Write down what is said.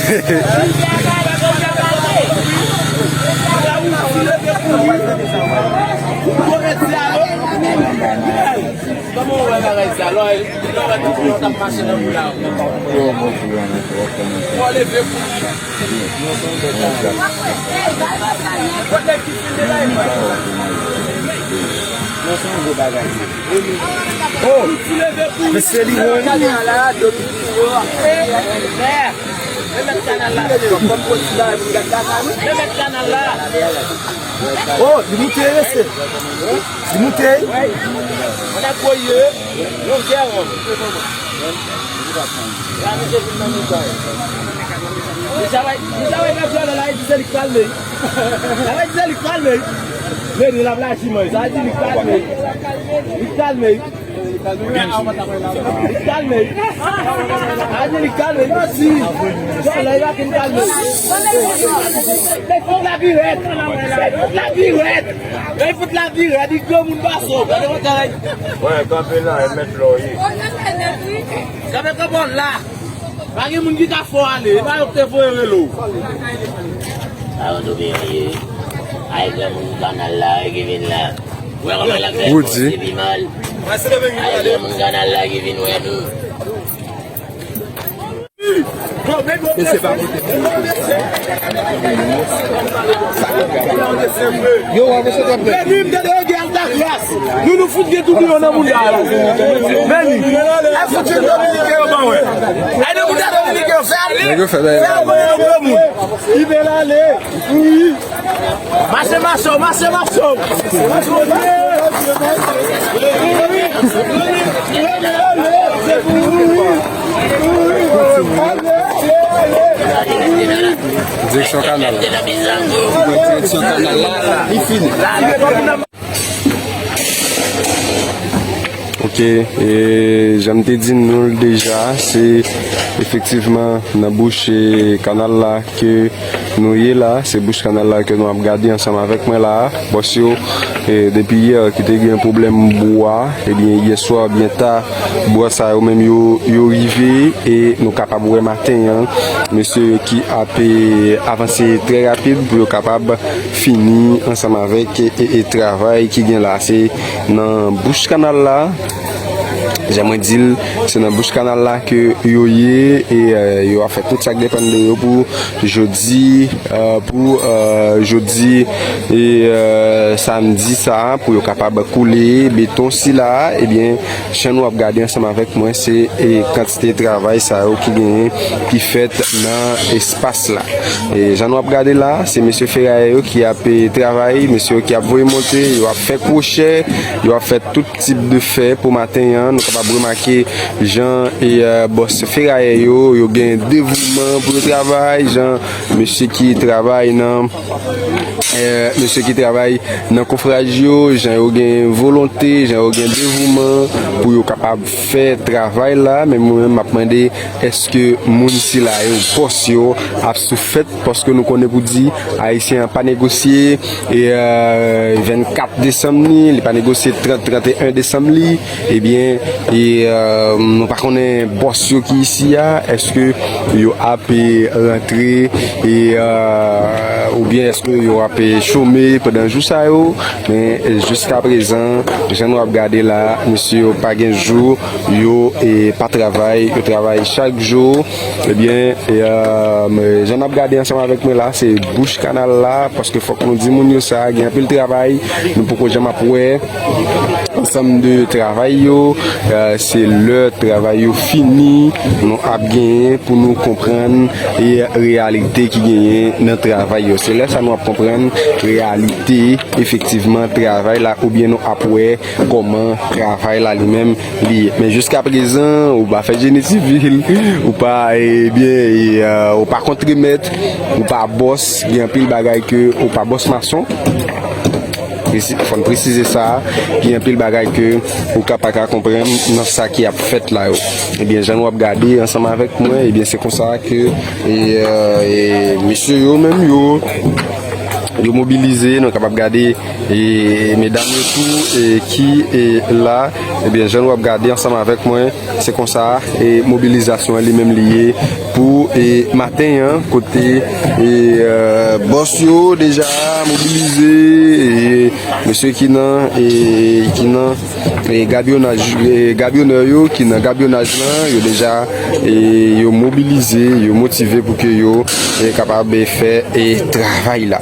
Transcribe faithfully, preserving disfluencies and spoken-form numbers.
Kòman w wè bagay sa? Lè w wè tout moun t ap mache nan boul la. Fò w leve pou li. Kote ki fin de la e mwen? Oh! Mesye li menm. Remèt kanal la. Remèt kanal la. Oh, li moute, mesye. Li moute. Mwen ap voye. Yon gè, wè. La, misye vin nan mitan. Misye ap, misye ap pèdi la, li di se li k kalme. Li di se li k kalme. Veni, l ap laji mwen. Sa di li k kalme. Li k kalme. Li kalme. A di li kalme, li pati. Sa la, li pa kin kalme. Li fout lavirèt. Li fout lavirèt. Li fout lavirèt. Li granmoun pa sòt. Gade kòman bagay. Wè, kanpe la, e mèt lò ye. Kanpe kanpòl la. Pa gen moun ki ka fè w ale. E pa yo ki te voye rele w. Sa yo tou byen ye. Ay, granmoun kanal la ki vin la. Wè kòman l ap fè Roody. Pase pi mal. Ay, granmoun kanal la ki vin wè nou. Mesye pa pote. Yo, wè, mesye t ap fè. Veni, m tande yo gen Alta Glas. Nou, nou fout gen toubiyon nan moun la. Veni. Ay, fout gen dominiken yo ban wè. Ay, nan moun la dominiken yo fè ale. Nèg yo fè bagay. Fè ale yon granmoun. Li bèl ale. Wi. Mache, mache, mache, mache. Direksyon kanal la. Direksyon kanal la, li fini. Ok, e, jan m te di nou l deja, se efektivman nan bouch, e, kanal la ke nou ye la. Se bouch kanal la ke nou ap gade ansanm avèk mwen la a. Bòs yo, e, depi yè ki te gen pwoblèm bwa, ebyen, yè swa byen ta, bwa sa yo menm yo, yo rive, e nou kapab wè maten an, mesye yo ki ap, e, avanse trè rapid pou yo kapab fini ansanm avèk, e, e, e, travay ki gen la. Se nan bouch kanal la, jan mwen di l, se nan bouch kanal la ke yo ye, e, e, yo ap fè tout sa k depann de yo pou jodi, e, pou, e, jodi, e, e, samdi sa a, pou yo kapab koule beton sila a. Ebyen, jan nou ap gade ansanm avèk mwen, se, e, kantite travay sa yo ki genyen, ki fèt nan espas la. E jan nou ap gade la, se mesye ferayè yo ki ap, e, travay, mesye yo ki ap voye monte, yo ap fè kwochè, yo ap fè tout tip de fè pou maten an. Nou kapab remake jan, e, e, bòs ferayè yo, yo gen devouman pou yo travay, jan mesye ki travay nan, e, mesye ki travay nan kofraj yo, jan yo gen volonte, jan yo gen devouman pou yo kapab fè travay la. Men mwen menm, m ap mande, èske moun sila yo, bòs yo, ap soufèt? Paske nou konnen pou di, Ayisyen an pa negosye, e, e, vennkat desanm li, li pa negosye trant, tranteyen desanm li. Ebyen, e, e, nou pa konnen bòs yo ki isi a, èske yo ap, e, rantre, e, e, oubyen èske yo ap, e, chome pandan jou sa yo. Men, e, jiskaprezan, jan nou ap gade la, mesye yo pa gen jou yo, e, pa travay, yo travay chak jou. Ebyen, e, e, jan n ap gade ansanm avèk mwen la, se bouch kanal la, paske fòk nou di moun yo sa, gen anpil travay, nou poko janm ap wè ansanm de travay yo. E, se lè travay yo fini, nou ap genyen pou nou konprann, e, reyalite ki genyen nan travay yo. Se lè sa nou ap konprann reyalite, efektivman, travay la, oubyen nou ap wè kòman travay la li menm li ye. Men jiskaprezan, ou pa fè jeni sivil, ou pa, ebyen, e, e, ou pa kontremèt, ou pa bòs, gen anpil bagay ke ou pa bòs mason. Presi-, fò n presize sa, gen anpil bagay ke ou ka pa ka konprann nan sa ki ap fèt la yo. Ebyen, jan nou ap gade ansanm avèk mwen, ebyen, se konsa ke, e, e, e, mesye yo menm yo, Yo mobilize, nou kapab gade e medam yo tou e ki e la. Ebyen, jan w ap gade ansanm avèk mwen, se konsa e mobilizasyon an li menm li ye pou e maten an, kote e bòs yo deja mobilize, e mesye ki nan e ki nan e gabyonaj, e gabyonè yo ki nan gabyonaj lan, yo deja e yo mobilize, yo motive pou ke yo e kapab e fè e travay la.